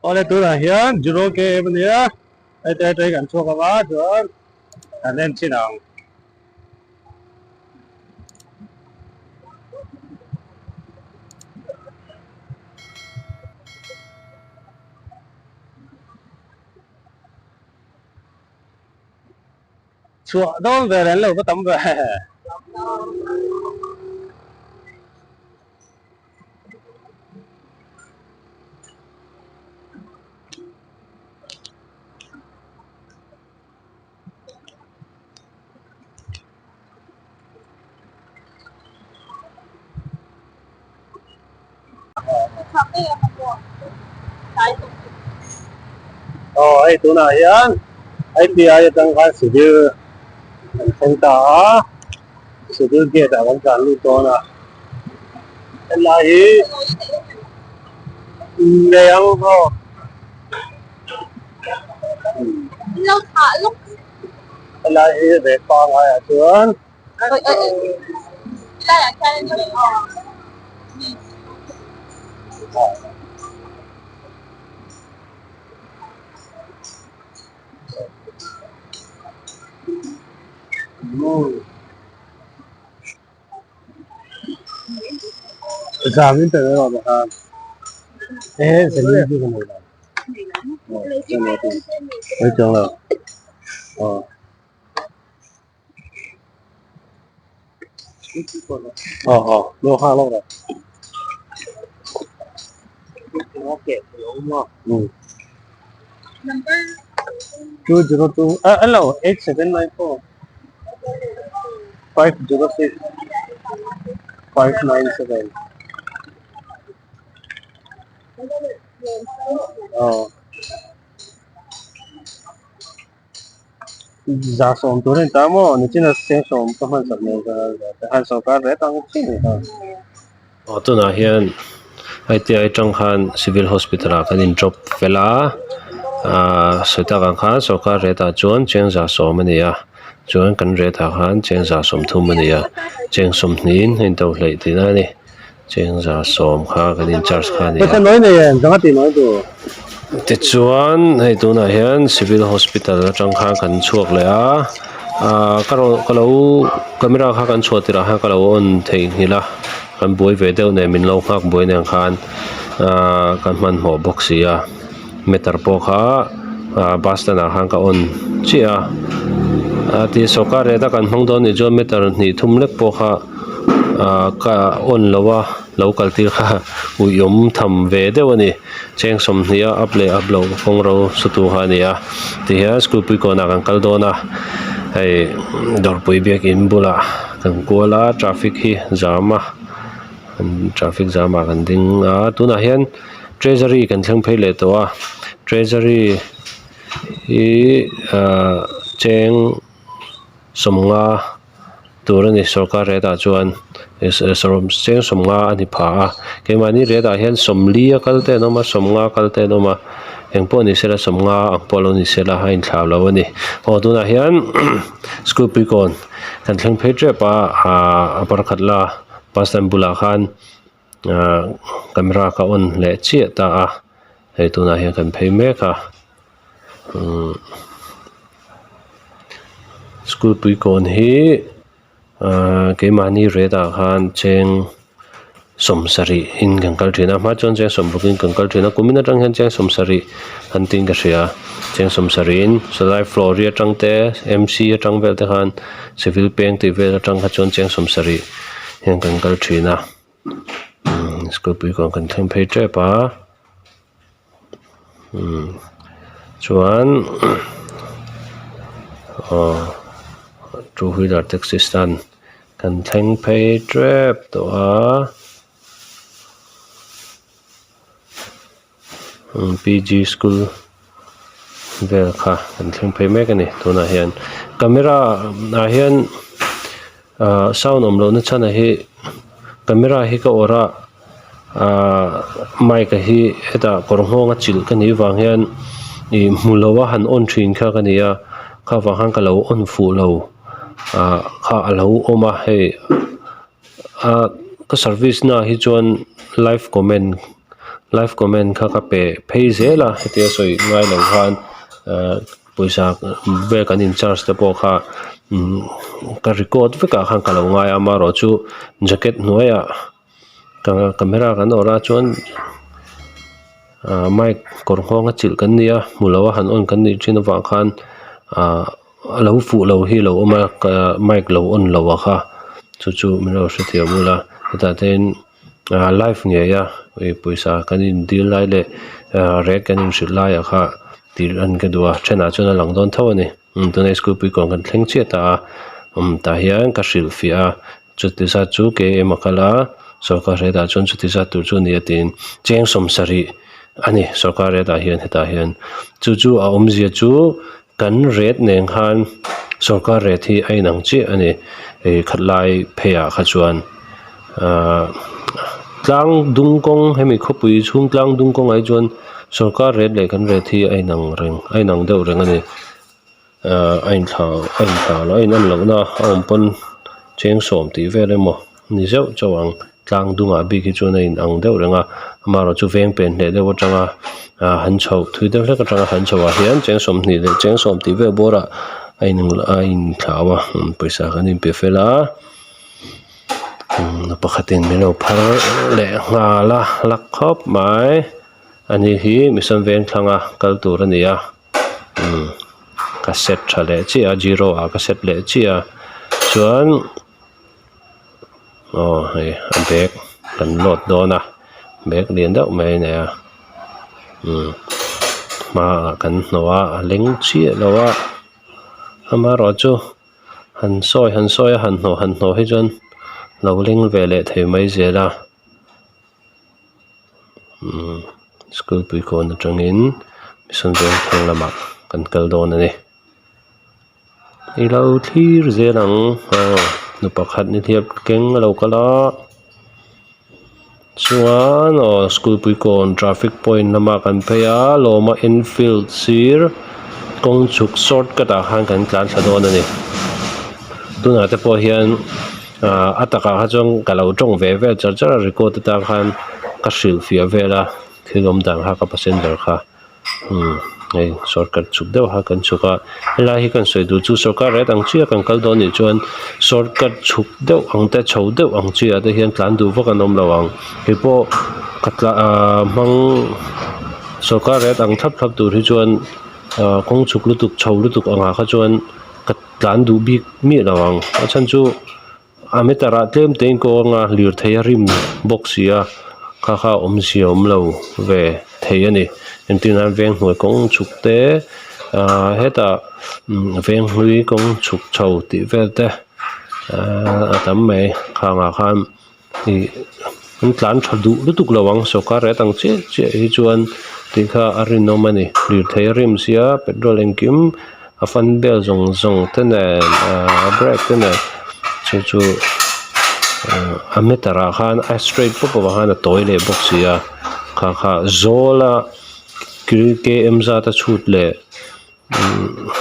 Awle tunah hian zero km a nia heti atangin kan chhuak ang a chuan kan en chin ang. Chhuah dawn vel an lo va tam ve. Aw hei tunah hian IPI atang khan civil an thleng ta a civil gate ah kan tlan lut dawn a helai hi nei ang aw. Helai hi reh pangai ah chuan. Zam in tel erawh bawk a e zalin chu ka nei lo aw chuang lo aw. Aw aw lo ha lo rawh 202 ah hello 8794 506 597 aw. Za sawm tur a ni ta maw nichina cheng sawm ka hman sak nen ka han sawrkar ve tang chiah a ni kha. Aw tunah hian ITI atang khan civil hospital ah kan in drop fel a ahh sawi tak ang khan sawrkar rate ah chuan cheng za sawm a ni a chuan kan rate ah khan cheng za sawmthum a ni a cheng sawmhnih in a in to hleih tihna a ni. Chengza sawm kha kan in charge kha a ni a. Tichuan hei tunah hian civil hospital atang khan kan chhuak leh a ah ka rawn ka lo camera kha kan chhuah tirh ah khan ka lo on theihnghilh a kan buai ve deuh nen min lo nghak buai nen khan ah kan hmanhmawh bawk si a meter pawh kha ah bus stand ah khan ka on chiah a ah ti sawrkar rate a kan hmang dawn nih chuan meter hnih thum lek pawh kha. ah ka on lo a lo kal tir kha uiawm tham ve deuh a ni cheng sawmhnih a up leh up loh kawng ro su tu kha a ni a tihian school pui kawnah kan kal dawn a hei dawrpui biakin bulah kan kual a traffic hi zam a traffic zam ah kan ding a tunah hian treasury kan thleng phei leh tawh a treasury hi ah cheng sawmnga tur a ni sorkar rate ah chuan cheng sawmnga a ni pha a keimahni rate ah hian sawmli a kal te an awm a sawmnga kal te an awm a engpawh ni sela sawmnga ang pawh lo ni sela a inthlau lo a ni aw tunah hian school puikawn kan thleng phei tep a ahh a pakhat la bus stand bulah khan ahh camera ka on leh chiah ta a hei tunah hian kan phei mek a umm school puikawn hi ahh keimahni rate ah khan cheng sawmsarih in kan kal thin a hma chuan cheng sawmruk in kan kal thin a kumin atang hian cheng sawmsarih an tiin ka hria cheng sawmsarih in sawlai flori atang te m c atang vel te khan civil peng tih vel atang kha chuan cheng sawmsarih hian kan kal thin a umm school puikawn kan thleng phei tep a. Umm chuan aw two wheeler taxi stand kan thleng phei tep tawh a umm p g school vel kha kan thleng phei mek a ni tunah hian camera ah hian ah sound awm lohna chhan ah hi camera hi ka awrh a ahh mic a hi hetah kawr nghawng a chilh ka nih vang hian ih hmu lo a han on thin kha ka ni a kha vang khan ka lo on fuh lo ah kha a lo awm a hei ah ka service na ah hi chuan live comment. Live comment kha ka pe phei zel a hetia sawi ngai lo khan ahh pawisa vel kan in charge te pawh kha umm ka record vek ah khan ka lo ngai a amaherawhchu jacket hnuaiah ka camera kan awrh a chuan ahh mic kawr nghawng a chilh kan ni a hmu lo a han on kan nih thin avang khan ahh a lo fuh lo hi a lo awm a ka mic lo on lo a kha chu chu min lo hrethiam ula hetah te hian ah live ngei a ih pawisa kan in dil lai leh ah rate kan in hrilh lai ah kha tih lan ka duh a thenah chuan a lang dawn tho a ni umm tunah school pui kawn kan thleng chiah ta a umm tah hian ka hrilhfiah a chuti zat chu km a kal a sawrkar rate ah chuan chuti zat tur chu a ni a tiin cheng sawmsarih a ni sawrkar rate ah hian hetah hian chu chu a awmzia chu kan rate nen khan sawrkar rate hi a inang chiah a ni ih khat lai phei ah kha chuan ahh tlang dung kawng hemi khawpui chhung tlang dung kawngah hi chuan sawrkar rate leh kan rate hi a inang reng a inang deuh reng a ni ahh a inthlau a inthlau loh a in en lohna a awm pawn cheng sawm tih vel emaw ni zeuh chauh ang. Tlang dungah bik hi chuan a in ang deuh reng a amaherawh chu veng pen hneh deuh atanga ah han chhoh thui deuh hlek atanga han chhoh ah hian cheng sawmhnih leh cheng sawm tih vel bawrah a in a inthlau a pawisa kan inpe fel a nu pakhatin min lo phar leh nghal a lak khawp mai ani hi mission veng thlanga kal tur a ni a umm ka set tha leh chiah a zero ah ka set leh chiah a chuan. Aw hei a bag kan load dawn a bag lian deuh mai a nei a umm hmaah kan hnawh a a leng chiah lo a amaherawhchu han sawi han sawi a han hnawh han hnawh hi chuan lo leng ve leh thei mai zel a umm school puikawn atangin mission vengthlang lamah kan kal dawn a ni. I lo thlir zel ang aw nu pakhat nihliap keng a lo kal a chuan aw school puikawn traffic point lamah kan phei a lawma infield sir kawng chhuk shortcut ah khan kan tlan thla dawn a ni tunah te pawh hian ah a takah kha chuan ka lo tawng ve vel char char a record atang khan ka hrilhfiah vel a thil awm dan kha ka passenger kha. Umm hei shortcut chhuk deuh kha kan chhuk a helai hi kan sawi duh chu sawrkar ret ang chiah kan kal dawn nih chuan shortcut chhuk deuh ang te chho deuh ang chiah ah te hian tlan duh vak an awm lo ang keipawh ka tla ahh hmang sawrkar ret ang thlap thlap tur hi chuan ahh kawng chhuk lutuk chho lutuk ang ah kha chuan ka tlan duh bik miah lo ang a chhan chu. A meter ah tlem te in kawng a lirthei a rim bawk si a kha kha awmzia awm lo ve thei a ni entir nan veng hnuai kawng chhuk te ahh hetah veng hlui kawng chhuk chho tih vel te ahh a tam mai khang ah khan ih an tlan tha duh lutuk lo ang sawrkar ret ang chiah chiah hi chuan tih kha a rinawm a ni lirthei a rim sia petrol engkim. A fan bel zawng zawng te nen ahh a brake te nen chu chu ahh a meter ah khan a straight pawp avang khan a tawi leh bawk si a kha kha zawl a km zat a chhut leh umm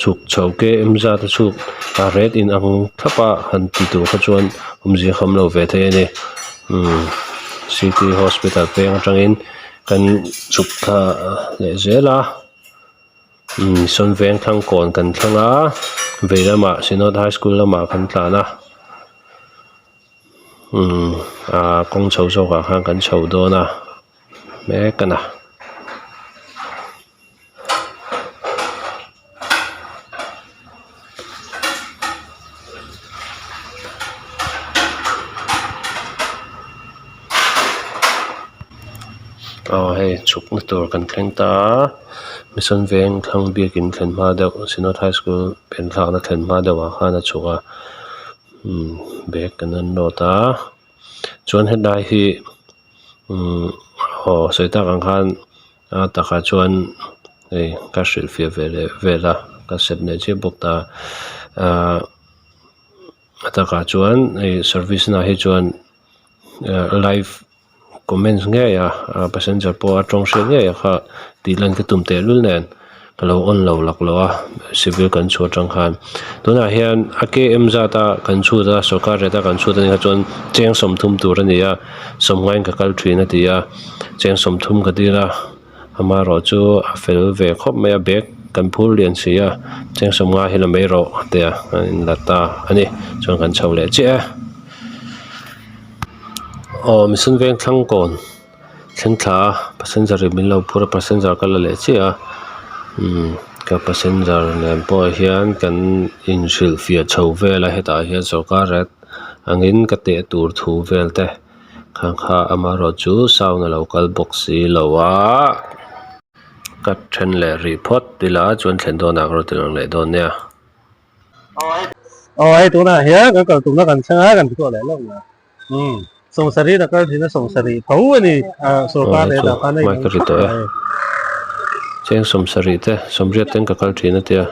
chhuk chho km zat a chhuk a rate in ang thlap a han ti tur kha chuan awmzia a kham lo ve thei a ni umm city hospital peng atangin kan chhuk thla leh zel a. Umm sawn veng thlang kawn kan thleng a vei lamah synod high school lamah kan tlan a umm ah kawng chho zawk ah khan kan chho dawn a mek a na. Aw hei chhukna tur kan thleng ta a mission veng thlang biakin thlen hma deuh synod high school pen thlakna thlen hma deuh ah khan a chhuk a umm bag kan unload a chuan helai hi umm aw sawi tak ang khan a takah chuan hei ka hrilhfiah ve leh vel a ka set leh chiah bawk ta ahh a takah chuan hei service na hi chuan live comments ngei a passenger pawh a tawng hriat ngei a kha tih lan ka tum teh lul nen. ka lo on lo laklawh a civil kan chhuah atang khan tunah hian a km zat a kan chhut a sawrkar rate a kan chhut anih kha chuan cheng sawmthum tur a ni a sawmngain ka kal thin a ti a cheng sawmthum ka dil a amaherawh chu a fel ve khawp mai a bag kan phur lian si a cheng sawmnga hi la mai rawh a ti a an inla ta a ni chuan kan chho leh chiah e aw mission veng thlang kawn. Thleng thla a passenger in min lo phur a passenger ka la leh chiah a umm ka passenger nen pawh hian kan inhrilh fiah chho vel a hetah hian sawrkar ret angin ka teh tur thu vel te kha kha amaherawhchu sound a lo kal bawk si lo a ka then leh rih phawt ila chuan thlen dawnah ka rawn ti lang leh dawn nia. Aw hei tunah hian kan kal tumna kan thleng a kan ti tawh leh lawk na. Umm sawmsarih a kal thin a sawmsarih tho a ni ah sawrkar leh dah khan a in ang tawh e cheng sawmsarih te sawmriat ten ka kal thin a tia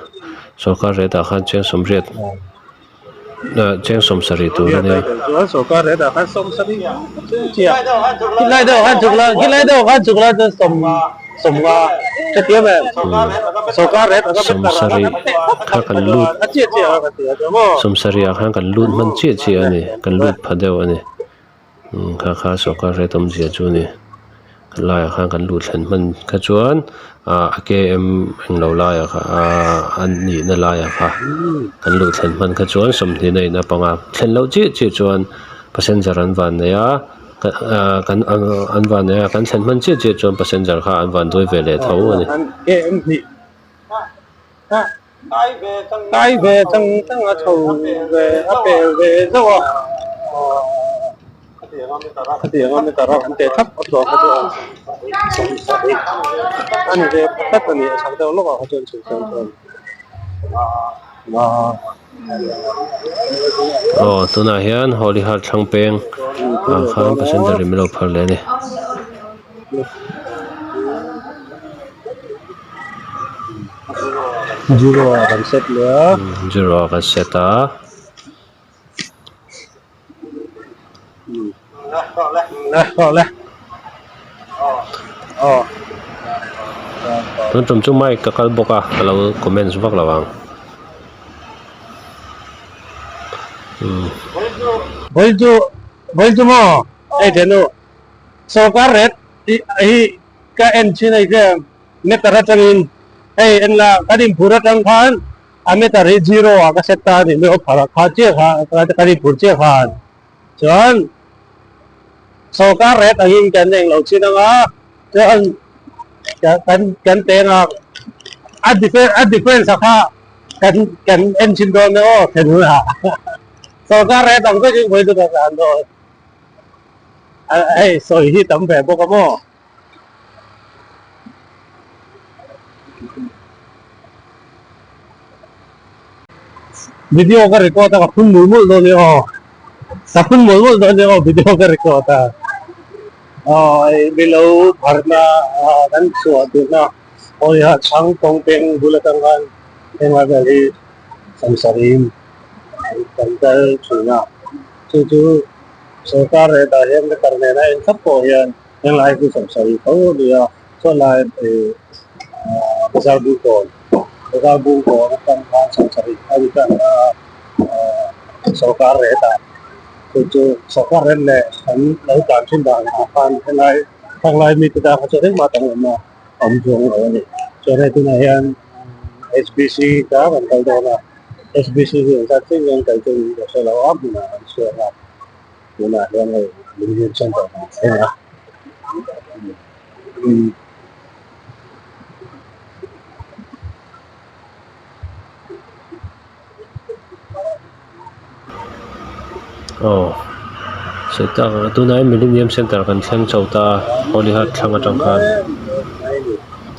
sawrkar leh dah khan cheng sawmriat ah cheng sawmsarih tur a nia chuan sawrkar leh dah khan sawmsarih chiah khilai deuh khan chhuk la khilai deuh khan chhuk la chuan sawm sawmnga hrethiam em sawrkar leh sawmsarih kha kan lut sawmsarih ah khan kan lut hman chiah chiah a ni kan lut pha deuh a ni umm kha kha sawrkar rate awmzia chu a ni laiah khan kan lut thlen hman kha chuan ah a km englo laiah kha ah a nihna laiah kha kan luh thlen hman kha chuan sawmhnihna in a panga thlen loh chiah chiah chuan passenger an van nei a. Kan an van nei a kan thlen hman chiah chiah chuan passenger kha an van duai ve leh tho a ni. Kai ve chang chang a chho ve a pel ve zauh a khatiang a meter a kan teh thlap a tluang kha chu a ni ve tlat a ni a chhak deuh lawk ah kha chuan chhuk chuan chuan. Aw tunah hian Holy Heart thlang peng ah khan passenger in min lo phar leh a ni. Zero ah kan set leh a. Zero ah kan set a. Tun tum chu mic ka kal bawk a ka lo comments vak lo ang. Vawiin chu maw hei thenu sawrkar ret hi ka en thin a ih meter atangin hei en la kan inphur atang khan A meter hi zero ah ka set ta a ni mai aw phar ah kha chiah kha ka ri phur chiah khan chuan sawrkar rate angin kan eng lo chin anga chuan kan kan teng a a difference a difference a kha kan kan en chin dawn nia aw thlen hun ah sawrkar rate ang vekin vawi chu ka tlan dawn hei sawi hi tam ve bawk a maw. Video ka record a ka phun mul mul dawn nia aw ka phun mul mul dawn nia aw video ka record a aw hei milo pharna kan chhuah duhna hawiha chhang kawng peng bul atang khan heng lai vel hi samsariin kan kal thin a chu chu sorkar leh tah hian ka kar nena en thlap pawh hian heng lai hi samsari tho a ni a chuan lai ih bazar bung kawn bazar bung kawn atang khan samsari a ni tan a ah sorkar rate ah chu chu sorkar rate leh an lo tlan thin dan ah khan helai thanglai mite tan kha chuan engmah danglamna a awm chuang lo a ni chuan hei tunah hian H b c kha kan kal dawn a. H b c hi engzat chiah nge an kal chu in ka hre lo a hmunah an chhuak a tunah hian hei Lungdin Center kan thleng a Aw sawi tak ang tunah hian Millennium Center kan thleng chho ta a Holy Heart thlang atang khan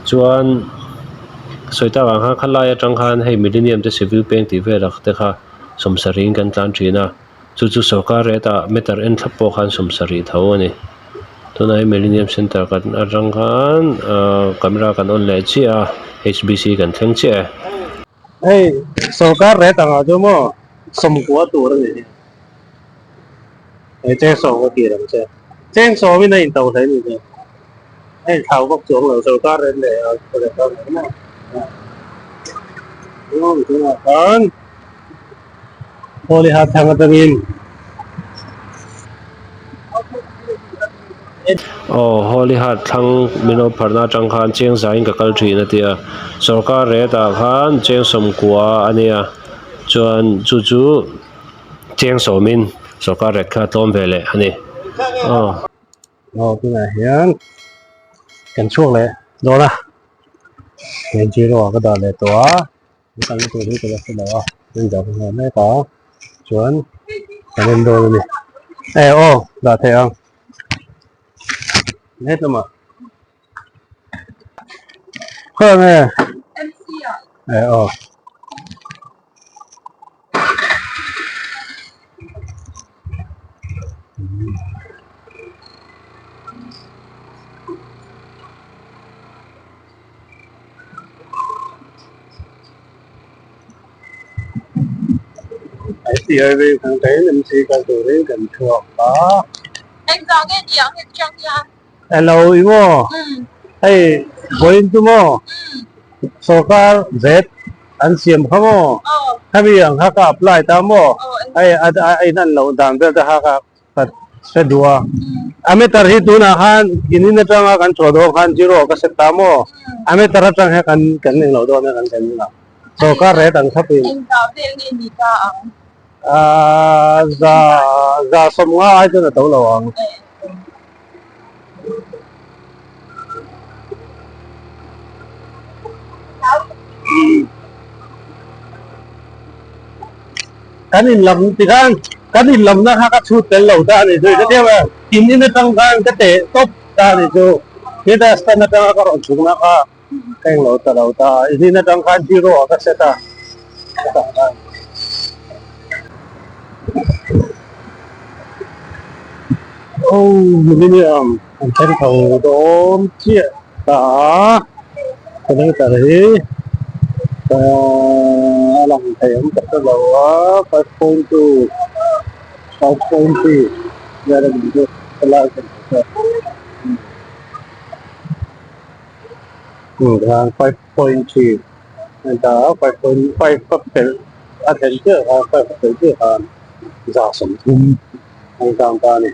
chuan sawi tak ang khan khalai atang khan hei Millennium te civil peng tih vel ah te kha sawmsarih in kan tlan thin a chu chu sawrkar rate ah meter en thlap pawh khan sawmsarih tho a ni tunah hian Millennium Center kan atang khan ahh camera kan on leh chiah a H b c kan thleng chiah e. Hei sawrkar rate angah chu maw sawmkua tur a ni hi hei cheng sawm ka kir ang che cheng sawmin a intoh hle ni chu a inthlau vak chuang lo sawrkar rate leh a rate ang maw. Tunah khan Holy Heart thlang atangin Aw Holy Heart thlang min lo pharna atang khan cheng zaiin ka kal thin a tia sorkar rate ah khan cheng sawmkua a nia chuan chu chu cheng sawmin sorkar rate kha a tlawm ve leh a ni aw. Aw tunah hian kan chhuak leh dawn a hei zero ah ka dah leh tawh a kan kalna tur hi ka la hre lo a hei dah ka nghah mek a chuan kan en dawn a ni e aw dah theih ang hetlama khaw nge e aw. MC kal turin kan chhuak a. Hello i maw hei vawiin chu maw sorkar vet an siam kha maw khami ang kha ka apply ta maw hei a in an loh dan vel te kha ka hre duh a a meter hi tunah khan in in atanga kan chhuah dawn khan zero ka set ta maw a meter atang hian kan kan englo dawn a kan kan sorkar ret ang thlapin Aaa za za sawmnga ai chuan a to lo ang. Kan in lam ti khan kan in lamna kha ka chhut tel lo ta a ni chu ka tia em in in atang khan ka teh tawp ta a ni chu heta stand atanga ka rawn chhukna kha ka englo ta lo ta in in atang khan zero ah ka set a hetah khan. Oh millennium an thleng tho dawn chiah ta a kilometer hi a lang thei awm tak ta lo a 5.2 5.3 vel a ni chu helai kan hmuh 5.3 heta 5.5 ka pelh a thlen chiah khan 5 ka pelh chiah khan 30 ang tang ta a ni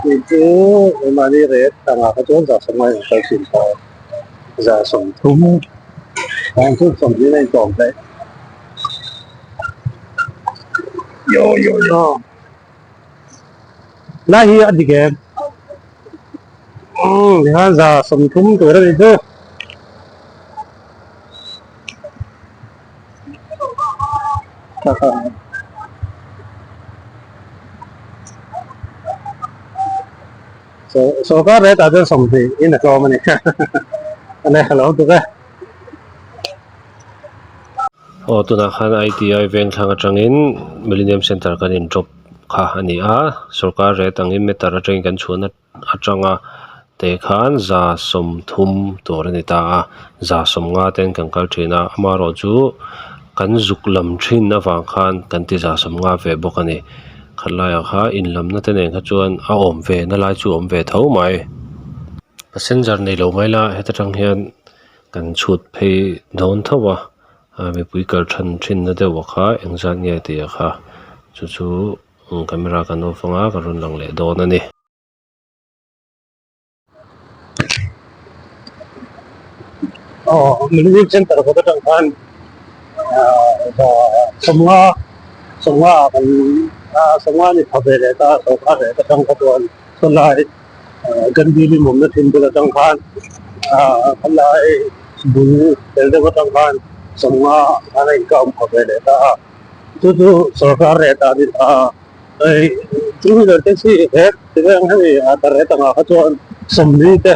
tih chu mahni rate tangah kha chuan 150 a kal thin ta 30 ang chu 20 a intawm daih yo yo yo lai hi a dik em umm tikhan 30 tur a ni chu. Sorkar rate ah chuan 20 in a tlawm a ni a lo tuk e. Aw tunah khan ITI vengthlang atangin Millennium Centre kan in drop kha a ni a sorkar rate angin meter atangin kan chhuahna atanga te khan 30 tur a ni ta a 50 ten kan kal thin a amaherawh chu kan zuk lam thin avang khan kan ti 50 ve bawk a ni khatlaiah kha in lamna te nen kha chuan a awm ve na lai chu a awm ve tho mai passenger nei lo mai la heta tang hian. Kan chhut phei dawn tho a ah mipui kal than thin na deuh a kha engzat nge tih a kha chu chu camera kan off anga kan rawn lang leh dawn a ni. Aw Millennium Centre kawt atang khan ah sawmnga sawmnga ah kan ah sawmnga ni pha ve leh ta sawrkar leh atang kha chuan sawlai Gandhi lim awmna thin bul atang khan ah khalai bul tel deuh atang khan sawmnga khan a inkah awm khawp ve leh ta a chu chu sorkar rate ah ni ta hei two wheeler taxi het ti veng hemi a ta rate angah kha chuan 40 te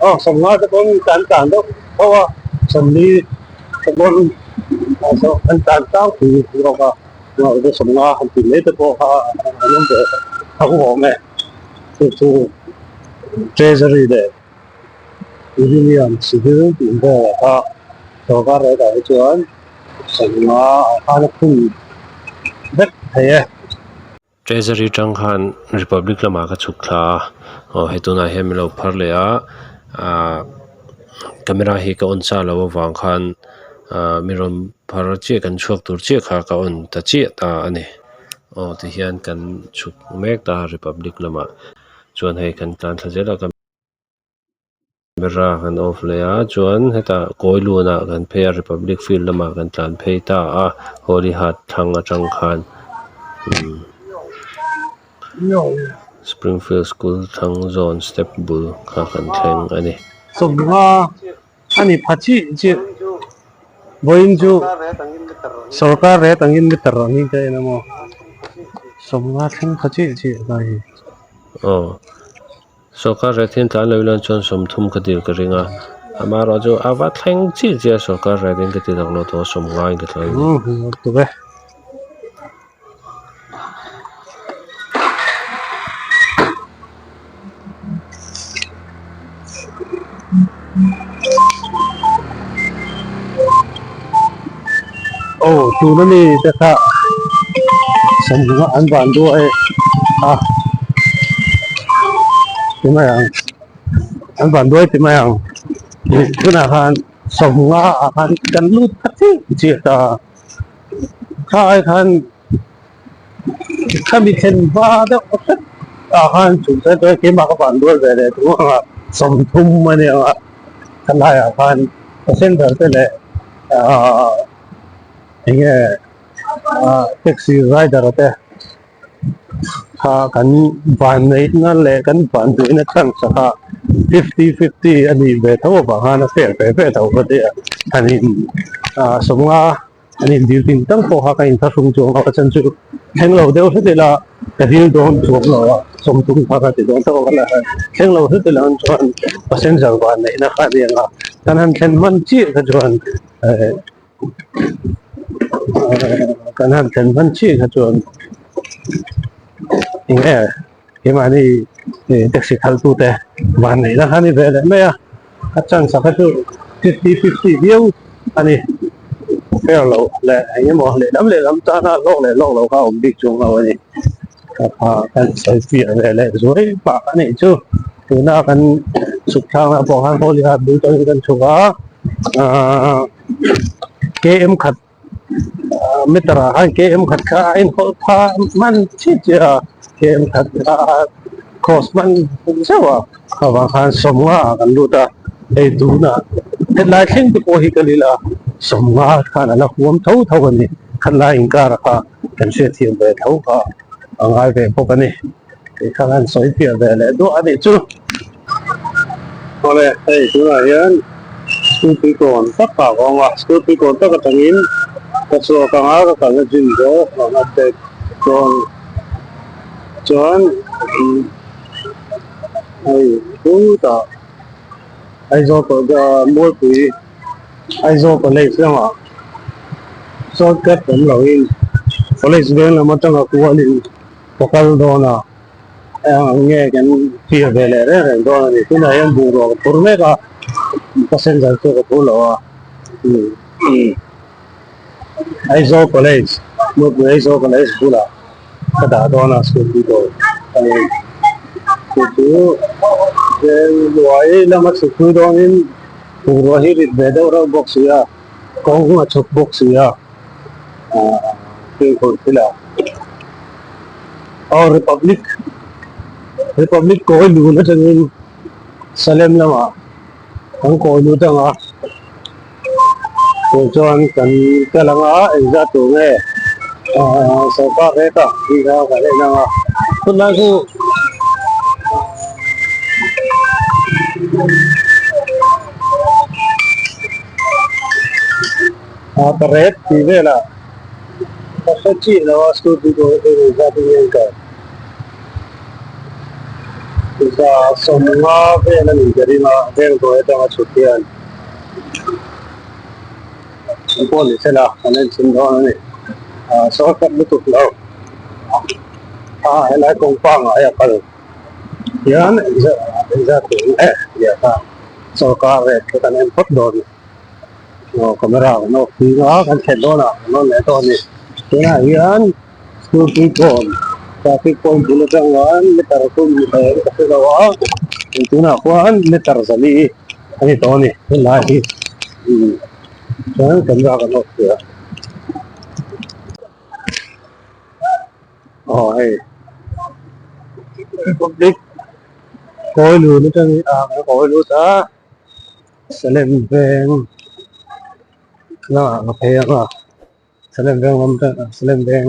aw 50 te pawn kan tlan deuh tho a 40 te pawn an tlan tlangpui zawk a 50 han ti mai te pawh kha an awm ve tho awm e. Chu chu Treasury leh Union Civil tih velah kha sorkar rate ah hi chuan 50 ah khan a phun vek thei e. Treasury tang khan Republic lamah ka chhuk thla a, aw hei tunah hian min lo phar leh a, ah. Camera hi ka on sa loh avang khan ah mi rawn phar chiah kan chhuak tur chiah kha ka on ta chiah ta a ni. Aw tihian kan chhuk mek ta Republic lamah chuan hei kan tlan thla zel a camera kan off leh a chuan hetah kawi lunah kan phei a Republic field lamah kan tlan phei ta a Holy Heart thlang atang khan umm Springfield school thlang zawn step bul kha kan thleng a ni. Sawmnga a ni pha chiah chiah vawiin chu sorkar ret angin meter angin ka en a maw sawmnga thleng pha chiah chiah lai hi. Aw. Sorkar ret hian tlan lo ila chuan 30 ka dil ka ring a, amaherawh chu a va thleng chiah chiah a sorkar ret in ka ti tak lo tawh a 50 in ka tlan a ni. Aw tuna mi te kha 50 an van duai a. Ti mai ang an van duai ti mai ang ih tunah khan 50 ah khan kan lut ta chiah chiah ta kha ai khan khami thlen hma deuh hret ah khan chung chuan chuan keimah ka van duai ve leh thung anga 30 a ni ang a khalaiah khan passenger te leh ahh eng nge ahh taxi rider te. Kha kan van neihna leh kan van duhna chance a kha fifty fifty a nih ve tho avang khan a fair ve ve tho ka ti a han in ah 50 an in dil tin tang pawh kha ka inthlahrung chuang lo a chan chu thleng lo deuh hret ila ka dil dawn chuang lo a 30 kha ka ti dawn tho a thleng lo hret ila chuan passenger van neihna kha a ni ang a kan han thlen hman chiah kha chuan eh. Kan han thlen hman chiah kha chuan eng nge keimahni taxi khaltu te vanneihna kha a ni ve leh mai a a chance kha chu fifty fifty viau a ni fair loh leh eng emaw lehlam lehlam tana hlawk leh hlawk loh kha a awm bik chuang lo a ni kha kha kan sawi fiah ve leh zuai pah a nih chu tuna kan chhuk thlangah pawh khan holy heart bul tawngin kan chhuk a ahh. Km khat meter ah khan km khat kha a inhawlh pha hman chiah chiah a km khat kha a cross hman zeuh a avang khan 50 ah kan lut a hei tunah hetlai thleng te pawh hi ka lil a 50 khan a la huam tho tho a ni khatlai inkar kha kan hriatthiam ve tho kha a ngai ve bawk a ni tih kha an sawi fiah ve leh duah a nih chu. Awle hei tunah hian scooty kawn tak ah ka awm a scooty kawn tak atangin ka chhuak ang a ka kalna gym zawh rawn update dawn chuan hei chutah Aizawl Mualpui Aizawl college lamah shortcut awm loin college veng lam atanga kualin ka kal dawn a. Eng nge kan fir ve leh reng reng dawn a ni tunah hian bungrua ka phur mek a passenger chu ka phur lo a Aizawl college Murpui Aizawl college bulah ka dah dawn a scooty dawr a ni chu chu Vengluai lama chhuk pui dawnin bungrua hi rit ve deuh reuh bawk si a kawng a chhuk bawk si a ah fimkhur thil ah. Aw Republic Republic kawi lun atangin Salem lamah kan kawi lut ang a tun chuan kan kal ang a engzat tur nge ahh sorkar rate ah tih kha kan en ang a tunlai chu ah pariat tih velah. Ka hre chiah lo a scooty tur hi engzat in nge ka 50 vel a ni ka ring a veng tawi atanga chhut hian an pawh ni sela an en chhin dawn a ni ah shortcut lutuk lo a helai kawng pangngai a kal hian engzat tur nge tih ah khan sorkar rate kha kan en phawt dawn a ni. Aw camera kan off pui a kan thlen dawn ah kan rawn leh tawh a ni tunah hian scooty kawn traffic point bul atang hian meter thum ni thei ang ka hre lo a tunah khuan meter 400. a ni tawh a ni helai hi chuan camera kan off tih a aw hei republic kawi lun atangin a kan kawi lut a Salem veng lamah ka phei ang a Salem veng lam Salem veng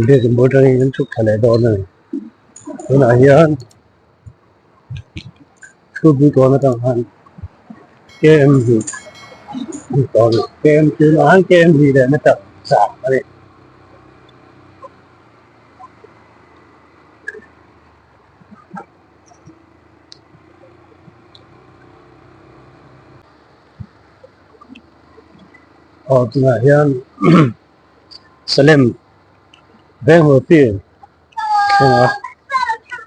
biakin bul atangin kan chhuk thla leh dawn a ni tunah hian school pui kawn atang khan km hnih a ni tawh a ni km tunah hian km hnih leh meter zan a ni. Aw tunah hian Salem Bangalore field thleng a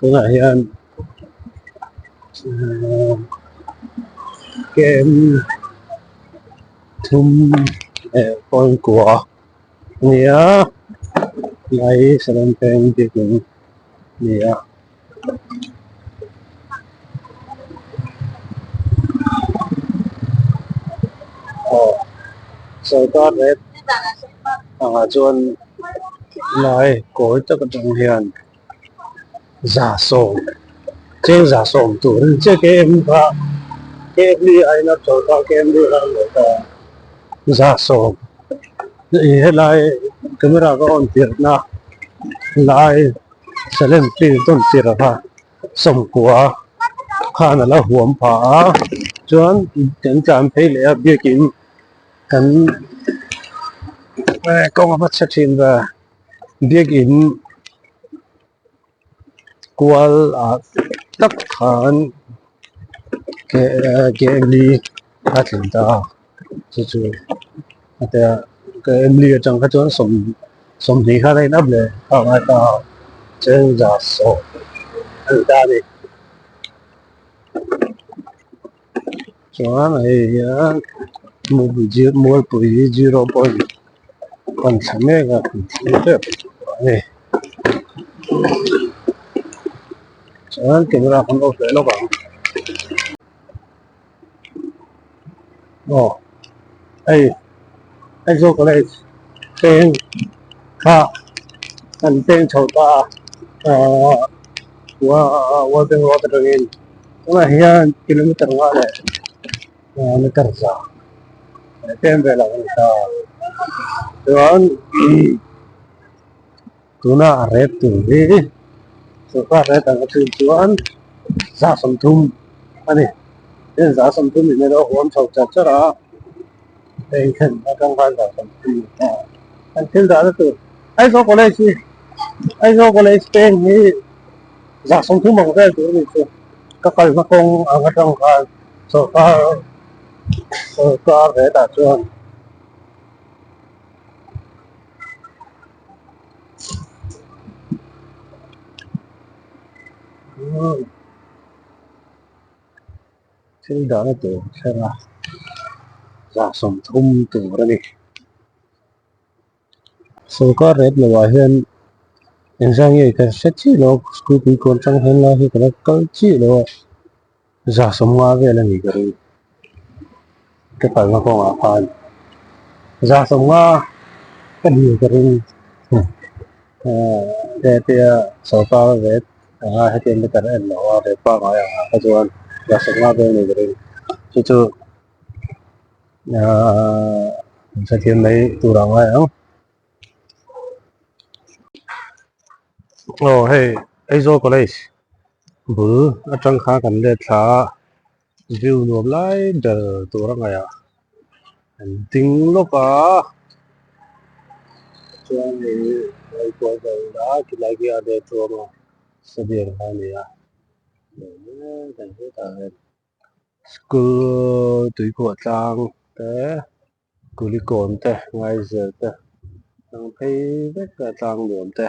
tunah hian km thum leh point kua a ni a lai Salem veng biakin a ni a. Aw sawrkar rep angah chuan lai kawi tak atang hian za sawm cheng za sawm tur a ni chiah km kha km li aiin a sawrkar km li kha a ni ta za sawm helai camera ka on tirhna lai. Salem field tawn tir kha sawmkua khan a la huam phah a chuan kan tlan phei leh a biakin kan kawng a va chhe thin ve biakin kual ah tak khan km a tling ta a chu chu km atang kha chuan sawm. Sawmhnih khan a inap leh a ngai ta a, cheng za sawm a ni ta a ni. Chuan hei hian Mualpui zero point pan thla mek a, kan thlir tep a ni. Chuan camera kan off leh lawk ang. Aw hei Aizawl college peng kha an peng chho ta a ahh World Bank road atangin tunah hian kilometer nga leh meter za tlem vel ang a ni ta chuan tuna a rep tur hi sawrkar rep ang atang chuan za sawmthum a ni heng za sawmthum in erawh huam chho char char a heng thlen atang khan za sawmthum a ni ta an thil dahna tur Aizawl college hi Aizawl college peng hi za sawmthum ang vel tur a ni chu ka kalna kawng ang atang khan sawrkar sawrkar hetah chuan. Thil dahna tur thleng a za sawmthum tur a ni. Sawrkar rep lo ah hian engzah nge ka hre chiah lo a school pui kawn atang hian lai hi ka la kal chiah lo a za sawmnga vel a ni ka ring ka kalna kawngah khan za sawmnga ka ni ka ring hetia sawrkar rep anga hetiang te kan en lo a rep pangngai ang ah kha chuan za sawmnga vel a ni ka ring chu chu ahh hrethiam mai tur a ngai ang. Aw hei Aizawl college bul atang khan kan let thla a view nuam lai ber tur a ngaih ah an ding lawk a chuan hei kual vel a khilai khi a let ruam a stadium kha a ni a school tuikhuah tlang te. Kulikawn te Ngaizel te ang phei vek a tlang nuam te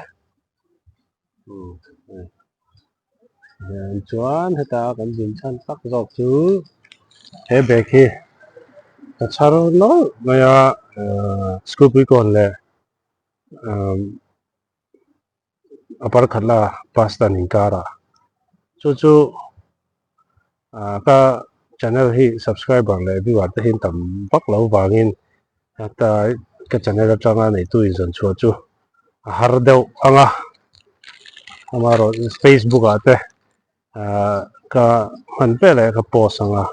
chuan heta kan zin chhan tak zawk chu he bag hi ka chhar nawlh mai a school puikawn leh a parkhat la bus stand inkar ah chu chu ah ka. channel hi subscriber leh viewer te hi an tam vak lo vangin heta ka channel atanga neitu inzawn chhuah chu a har deuh ang a, amaherawh facebook ah te Ahh ka hman vel eh ka post ang a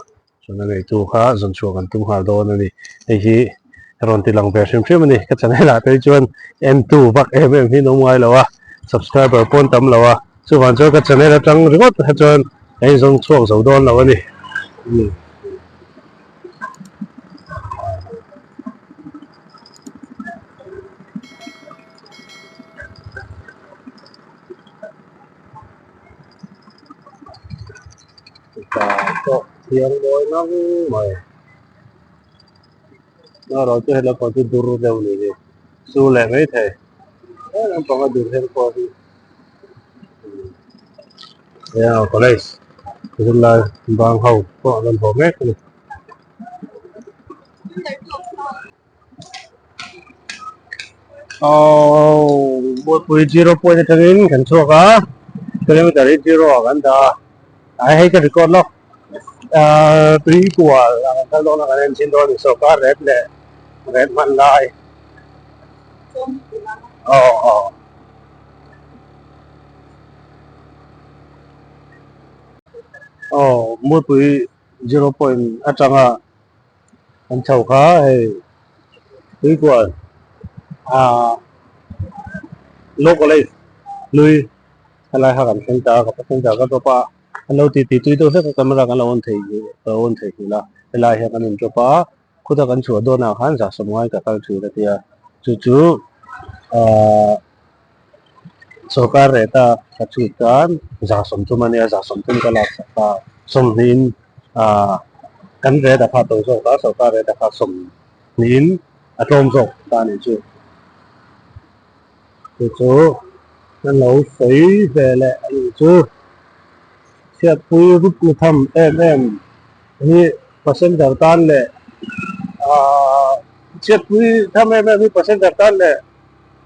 chuan a neitu kha zawn chhuah kan tum nghal dawn a ni hei hi rawn ti lang ve hrim hrim a ni ka channel ah te hi chuan en tu vak em em hi an awm ngai lo a subscriber pawh an tam lo a chuvang chuan ka channel atang ringawt kha chuan ka inzawn chhuak zo dawn lo a ni. Mipa pawh thiang mawi ngang mai erawh chu helai pawh chu dur deuh ni hi su leh mai thei he lampang a dur hian pawh hi nia college zirlai bang ho pawh an rawn haw mek a ni. Aww Buaipui zero point atangin kan chhuak a kilometer hi zero ah kan dah a ai hei ka record lawk ahh tui kual ah kan kal dawn a kan en chin dawn a ni sawrkar ret leh ret hman lai aw aw aw Buaipui zero point atanga. An chho kha hei tuikual ah law college hlui helai kha kan thleng ta a ka passenger ka drop a an lo titi tui deuh hlek a camera kan lo on thei ka on thei nghilh a helai hian kan in drop a khuta kan chhuah dawn ah khan zah sawm ngai ka kal thin a tia chu chu ahh sorkar rate a ka chhut khan zah sawmthum a nia zah sawmthum ka lak sak a sawmhnih in ah kan rate a kha to zawk a sorkar rate a kha sawmhnih in a tlawm zawk ta a nih chu chu chu kan lo sawi ve leh a nih chu chhiatpui rup ni tham em em hi passenger tan leh ah chhiatpui tham em em hi passenger tan leh.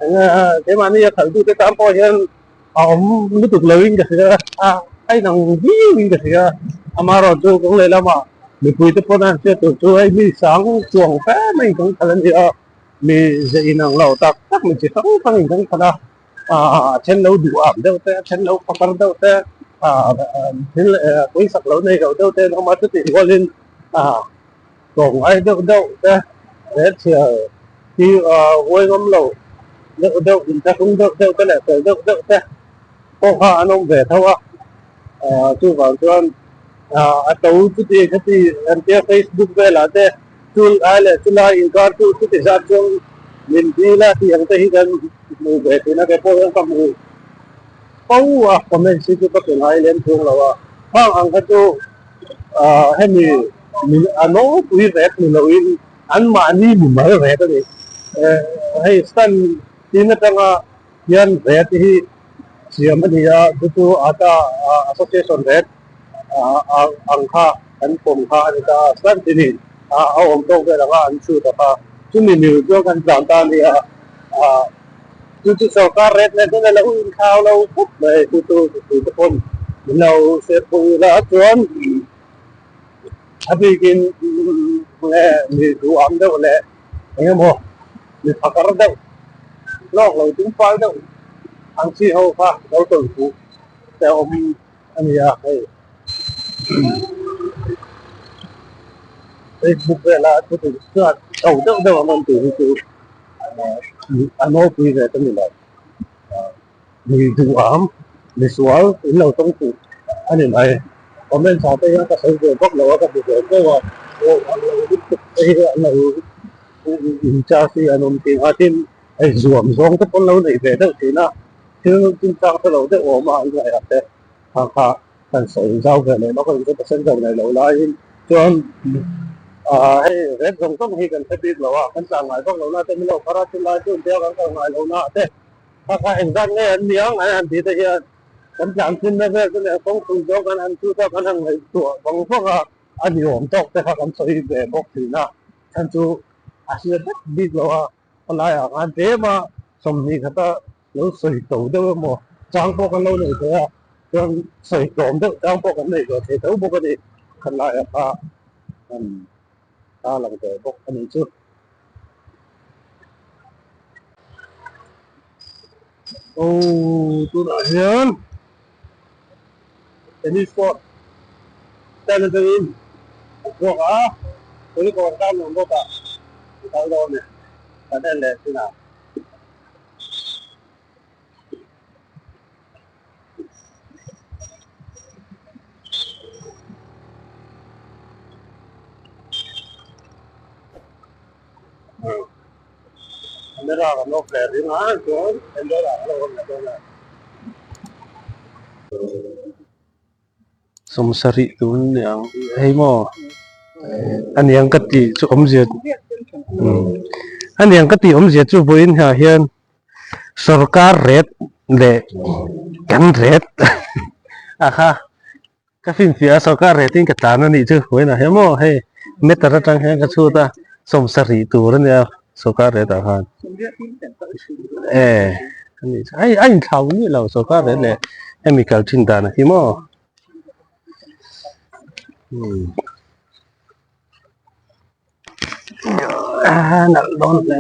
Enge keimahni a khalh tute tan pawh hian a awm lutuk loin ka hria a, a inang viau in ka hria. Amaherawhchu kawng leh lamah mipui te pawn a han hriat tur chu hei mi sang chuang fe mai in kan khalh a ni a, mi ze inang lo tak tak mi chi hrang hrang in kan khalh a, a then lo duh am deuh te, a then lo phakar deuh te, thil pawisak lo nei lo deuh te an awm a, chutih rualin Tlawmngai deuh deuh te he chhiar hi huai ngam lo deuh deuh inthlahrung deuh deuh te leh fel deuh deuh te pawh kha an awm ve tho a chuvang chuan a to chuti khati an tia facebook velah te chu lai leh chu lai inkar chu chuti zat chuan min dil a tih ang te hi kan hmu ve thin a keipawh hian ka hmu fo a comment hi chu ka pe ngai lem chuang lo a khang ang kha chu hemi min a nawlpui rek ni loin anmahni mimal rek a ni. Hei stand tin atanga hian rek hi siam a ni a, chu chu ata association rek ang kha kan pawm kha a ni ta a, stand tinin a awm tawk vel anga an chhut a kha, chumi mil chuan kan tlan ta a ni a, chu chu sorkar rek nen chuan a lo inthlau lo khawp mai, chu chu mipui te pawn min lo hriatpui la chuan. A bikin nge mi duh ang deuh leh eng emaw mi phakar deuh lawk lo tum fal deuh ang chi ho kha lo tawlh fuh te a awm a ni a hei Facebook vela thu dik chuan to deuh deuh ang an tih hi chu a nawlpui ve ta ni lo. Mi duham, mi sual in lo tawng fuh a ni mai. Comments ah te hian ka sawi ve bawk lo a, ka hmu ve teuh a, aw an lo lutuk te hi an lo in charge hi an awm thin a, tin hei zuam zawng te pawn lo nei ve deuh thin a, thil chinchang te lo deuh awm a an ngaih ah te kha kha kan sawi zau ve leh lawk a, inzu passenger nei lo laiin chuan ah hei rep zawng zawng hi kan hre bik lo a, kan tlan ngai vak lo na te min lo phar a, chulai chu intia kan kal ngai lo na ah te. Kha kha engzat nge an ni ang an han tih te hian kan tlan thinna vel chu leh kawngpui zawng kan han chut a, kan han ngaihtuah vang vang a, a ni awm tawk te kha kan sawi ve bawk thin a, chhan chu a hria vek bik lo a, khawlaiah khan tlem a 20 khata lo sawi to deuh emaw chang pawh kan lo nei thei a, chuan sawi tlawm deuh chang pawh kan nei ve thei tho bawk a ni, khawlaiah kha. an tarlang ve bawk a nih chu. Aw tunah hian tennis court stand atangin an chhuak a, Kulikawn Tlangnuam bawk ah an kal dawn a ni, kan en leh chin ang. Camera kan off leh ring a chuan camera kan lo on leh dawn a. Sawmsarih tun ni ang hei maw aniang ka tih chu awmzia aniang ka tih awmzia chu vawiin ah hian Sorkar ret leh kan ret a kha ka finfiah a sorkar ret in ka tlan a nih chu vawiinah hian maw hei meter atang hian ka chhut a sawmsarih tur a nia sorkar ret ah khan e a nih chu hei a inthlau miah lo sorkar ret leh hemi kal thin dan ah hi maw umm. Nalh dawn hle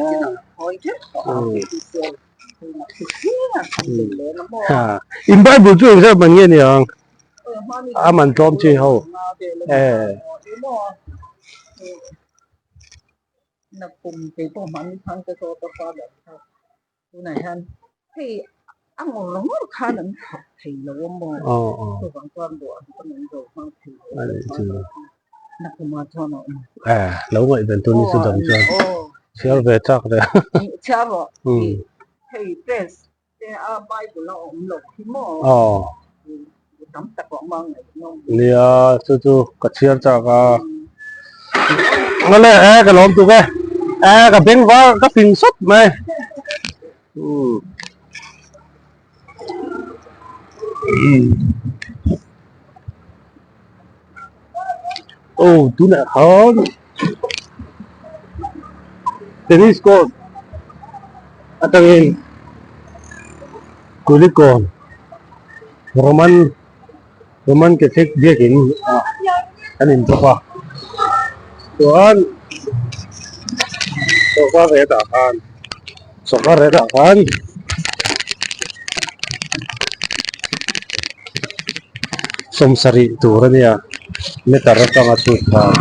a in bible chu engzat man nge niang a man tlawm chi ho e. Tunah hian hei a ngawr ngawr khan an thawk thei lo a maw? Chuvang chuan duh ang pawn an zo hmang thei lo a Nakhuma chuan a awm. E, lo ngaihven tur ni chu dam chuan chhiar ve chak ve. Chhiar rawh. Hei press te a Bible a awm lo khi maw? Tam tak a awm a ngaihnawm. Nia, chu chu ka chhiar chak a. Ngale e ka lawm tuk e e ka beng var ka fing sawt mai umm aw tunah khan tennis court atangin Kulikawn Roman Roman Catholic biakin ah an in bawk a chuan sawrkar ret ah khan sawrkar ret ah khan sawmsarih tur a nia meter atanga chhut khan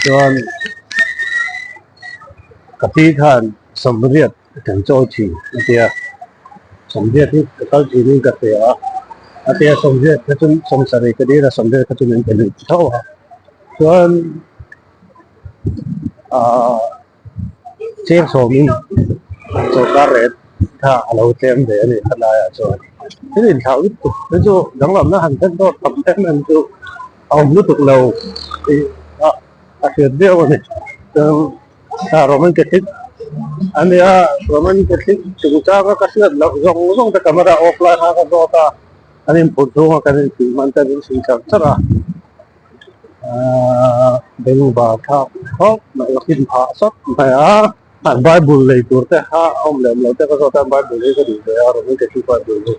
chuan ka pi khan sawmriat Kan chawi thin a tia, sawmriat hi ka kal thin in ka pe a, a tia sawmriat kha chu sawmsarih ka dil a sawmriat kha chu min pe lui tho a, chuan ahh cheng sawmin sawrkar rate kha a lo tlem ve a ni khalaiah chuan thil inthlau lutuk te chu danglamna han thlen dawt tam em em chu a awm lutuk lo tih a hriat viau a ni chuan. Roman Catholic a nia Roman Catholic chungchanga ka hriat loh zawng zawng te camera off lai kha ka zawt a an inphur chhunga kan inchhuih hman te an inchhuih char char a ahh bengvar thlak khawp mai a hlim phah sawt mai a an bible lei tur te kha a awm lem lo te ka zawt a bible hi ka duh ve a Roman Catholic bible hi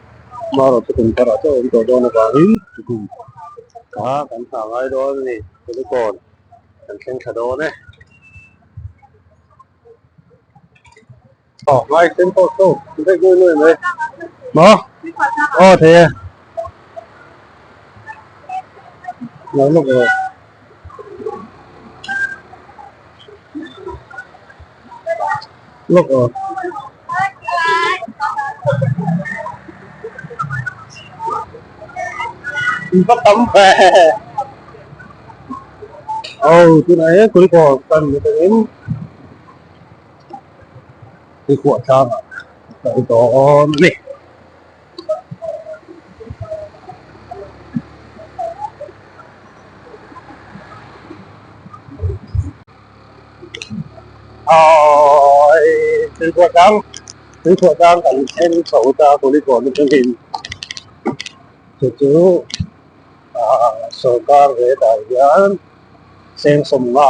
amaherawhchu chu kum tharah chuan a awm tawh dawn avangin kha kan thlah ngai dawn a ni kulikawn. Kan thleng thla dawn e. Aw ngai sen pawh saw vek nuai nuai mai. Maw? Aw thei e. Lo lawk rawh. Lawk rawh. In va tam ve. Aw tunah hian kulikawn tan atangin tuikhuah tlangah a kal dawn a ni. Awi tuikhuah tlang tuikhuah tlang kan thleng chho ta kulikawn atangin chu chu. Ahh sorkar ve tah hian cheng sawmnga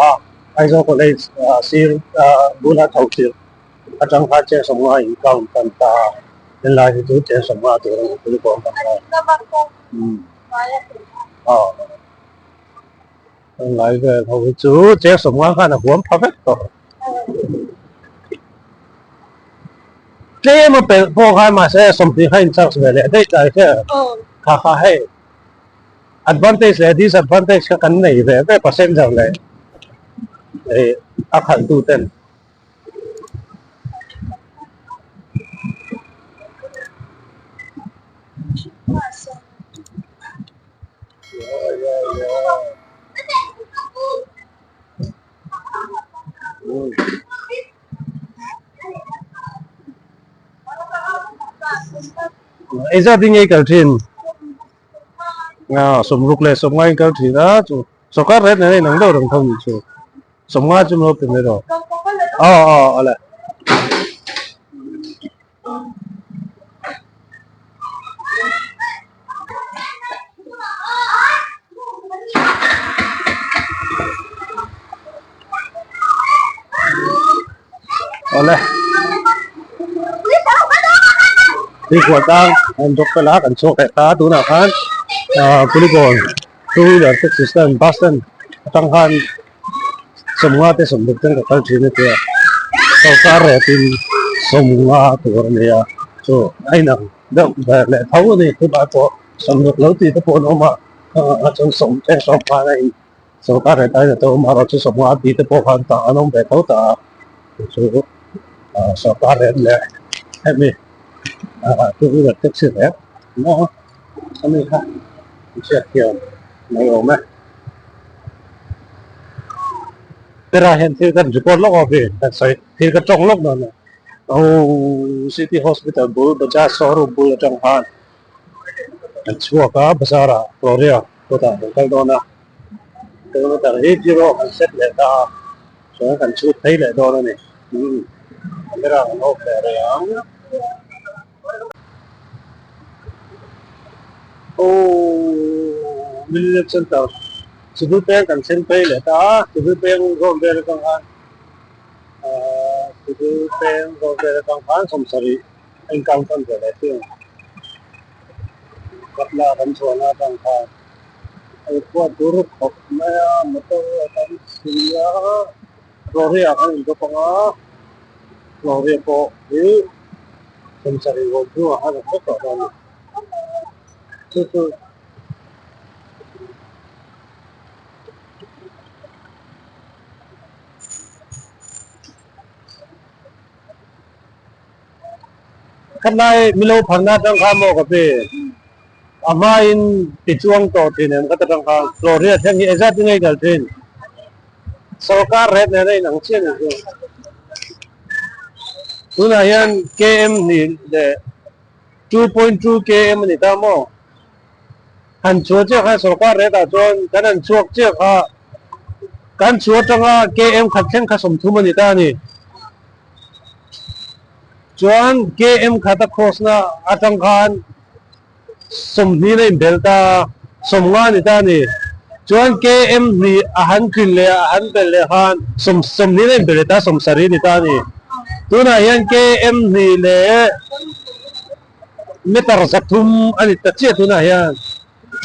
Aizawl College ah sir ah bula tho tirh atang khan cheng sawmnga in count tan ta a helai hi chu cheng sawmnga tur a ni kulikawn kan ta. Aw lai vel ho hi chu cheng sawmnga khan a huam pha vek tawh. Tlem a pelh pawh khan mahse sawmhnih kha in charge ve leh daih tlai kha kha kha hei advantage leh disadvantage kha kan nei ve ve passenger leh ih a khalh tu ten. Engzat hi nge i kal thin? Aw sawmruk leh sawmnga in kal thin a chu sawrkar rate nen a inang deuh reng tho ni chu sawmnga chu min lo pe mai rawh aw aw awle. Awle Tuikhuah tlang an drop fel a kan chhuak leh ta tunah khan ah Kulikawn two wheeler taxi stand bus stand atang khan sawmnga te sawmruk ten ka kal thin a tia sawrkar rate in sawmnga tur a ni a chu a inang deuh ber leh tho a ni tunah pawh sawmruk lo tih te pawh an awm a ah chuan sawm te sawm khan a in sawrkar rate aiin a to awm a erawh chu sawmnga tih te pawh khan tah an awm ve tho ta a chu ah sawrkar rate leh hemi ah two wheeler taxi rate maw ani kha hriat thiam mai awm e. Tera hian thil kan record lawk awm hi kan sawi thil ka tawng lawk dawn a oh city hospital bul bajaj showroom bul atang khan kan chhuak a bazar ah Gloria kawtah kan kal dawn a kilometer hi zero kan set leh ta a chuan kan chhut phei leh dawn a ni umm camera kan off leh rih ang. Aww Millet Center Civil peng kan thleng phei leh ta a Civil peng zawn vel atang khan ahh Civil peng zawn vel atang khan sawmsarih a in count tan ve leh thung Katla kan chhuahna atang khan hei khua dur khawp mai a motor a tam si a lorry ah khan in drop ang a lorry pawh hi sawmsarih vawn hnuah khan a thleng tawh dawn a ni chu chu Khatlai milo pharna atang kha maw ka pi a hmain ti chuang tawh thin em ka ta tang kha Gloria thleng hi ezat i ngei kal thin sorkar rate nen a inang chiah ni chu tunah hian km hnih leh 2.2 km a ni ta maw han chhuah chiah kha sorkar rate ah chuan kan han chhuak chiah kha kan chhuah atanga km khat thleng kha sawmthum a ni ta a ni. Chuan KM khat a cross na atang khan sawmhnih na inbel ta a, sawmnga a ni ta a ni. Chuan KM hnih a han tlin leh a han bel leh khan sawm sawmhnih na inbel leh ta a, sawmsarih a ni ta a ni. Tunah hian KM hnih leh meter zathum a ni ta chiah tunah hian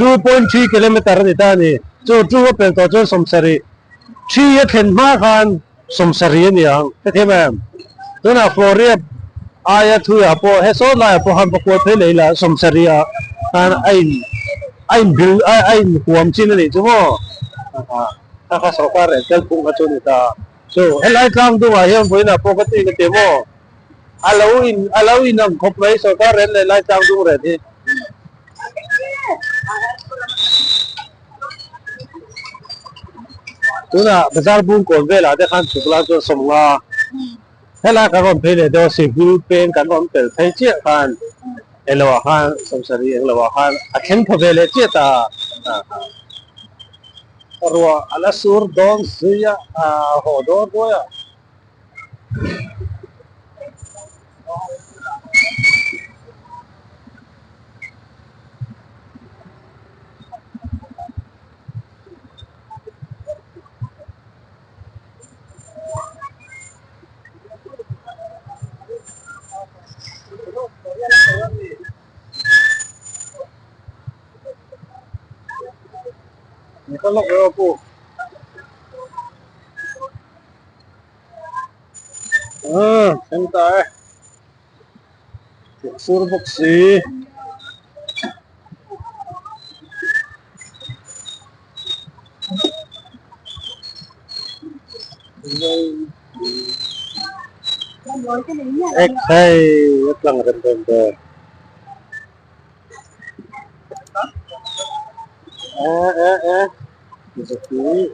2.3 kilometer a ni ta a ni. Chu two a pel tawh chuan sawmsarih three a thlen hma khan sawmsarih a ni ang hrethiam em? Tunah Floriab aia thuiah pawh he saw laiah pawh khan va kual phei leh ila sawmsarih ah khan a in a in bil a a in huam chin a nih chu maw kha kha sorkar rel tel phung kha chu a ni ta chu helai tlang dungah hian vawiinah pawh ka tih ka ti maw a lo in a lo in ang khawp mai sorkar rel leh lai tlang dung rel hi. Tunah bazar bung kawn velah te khan chhuk lai chuan sawmnga helai kan rawn phei leh deuh a civil peng kan rawn pel phei chiah khan englo ah khan sawmsarih englo ah khan a thleng pha ve leh chiah ta a ruah a la sur dawn zui a a haw dawn ruai a. Ka lawk reuh a pu. Umm thleng ta e. Sur bawk si. Ekhai a tlang rem rem ve. Eh eh eh zahnih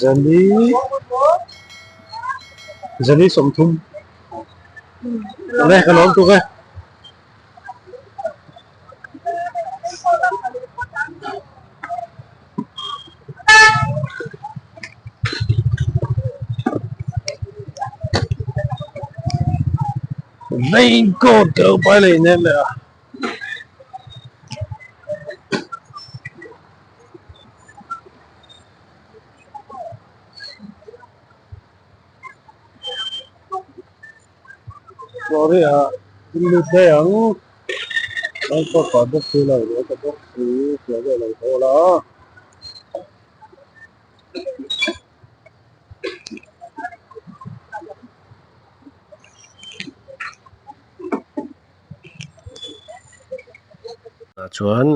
zali zali sawmthum awle ka lawm tuk e. Raincoat ka lo pai leh nen leh a. Sorry ah in lut daih ang raincoat pah bawk si lo leh ka bawk si fiah deuh lo tho la. Ah chuan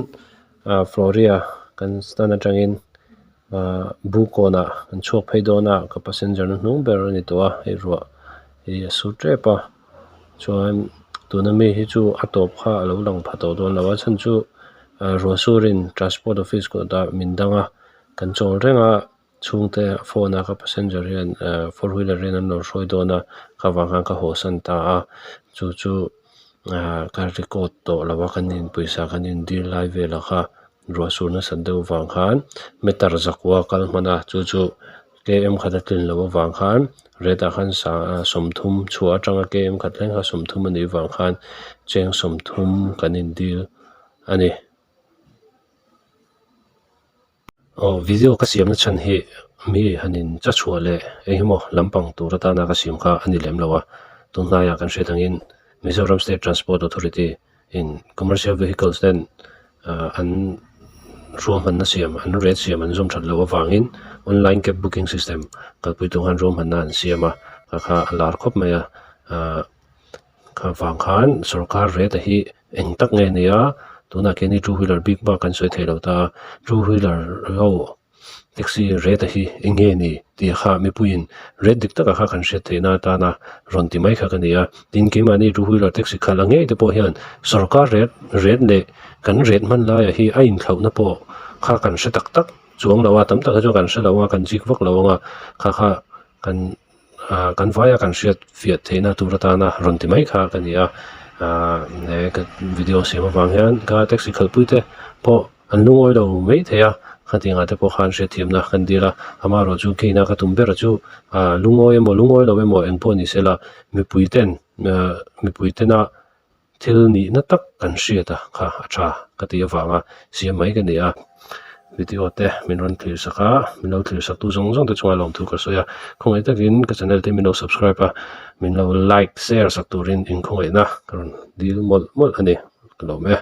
ah Floria kan stand atangin ah Bukawnah kan chhuak phei dawn a ka passenger hnuhnung ber a ni tawh a hei ruah hi a sur tep a chuan tuna mi hi chu a tawp kha a lo lang pha tawh dawn lo a chhan chu ah ruah surin transport office kawtah min dang a kan chawl reng a. Chhungte phone a ka passenger hian eh four wheeler hian an lo hruai dawn a ka vang khan ka haw san ta a chu chu ah ka record tawh lo a kan in pawisa kan in dil lai velah kha ruah sur nasat deuh vang khan meter zakua kal hman a chu chu km khat a tlin loh avang khan rate ah khan sa sawmthum chhuah atanga km khat thleng kha sawmthum a nih vang khan cheng sawmthum kan in dil a ni. Aw video ka siamna chhan hi mi han in cha chhuah leh eng emaw lampang tur atana ka siam kha a ni lem lo a, tunhnaiah kan hriat angin Mizoram State Transport Authority in commercial vehicles ten ah an ruahmanna siam an rate siam an zawm that loh avangin online cab booking system kalpui tur khan ruahmanna an siam a kha kha a lar khawp mai a ah Kha vang khan sorkar rate hi eng tak nge ni a, tunah keini two wheeler bik bak kan sawi thei lo ta a, two wheeler ho taxi rate hi eng nge ni tih kha mipuiin rate dik takah kha kan hriat theihna atana rawn ti mai kha ka ni a, tin keimahni two wheeler taxi khalh ang ngei te pawh hian sorkar rate rate leh kan rate hman laiah hi a inthlauhna pawh kha kan hre tak tak chuang lo a, tam tak hi chuan kan hre lo ang a, kan chik vak lo ang a, kha kha kan. ah kan vaia kan hriat fiah theihna tur atana rawn ti mai kha ka ni a ah he ka video siam avang hian ka taxi khalhpui te pawh an lungawi lo mai thei a khatiang ah te pawh khan hriatthiamna kan dil a amaherawh chu keina ka tum ber chu ah lungawi emaw lungawi lo emaw eng pawh ni sela mipui ten ah mipui tena thil nihna tak kan hriat a kha a tha ka tih avanga siam mai ka ni a video te min rawn thlir sak a min lo thlir sak tu zawng zawng te chungah lawmthu ka sawi a khawngaih takin ka channel te min lo subscribe a min lo like share sak turin in khawngaihna ka rawn dil mawlh mawlh a ni ka lawm e.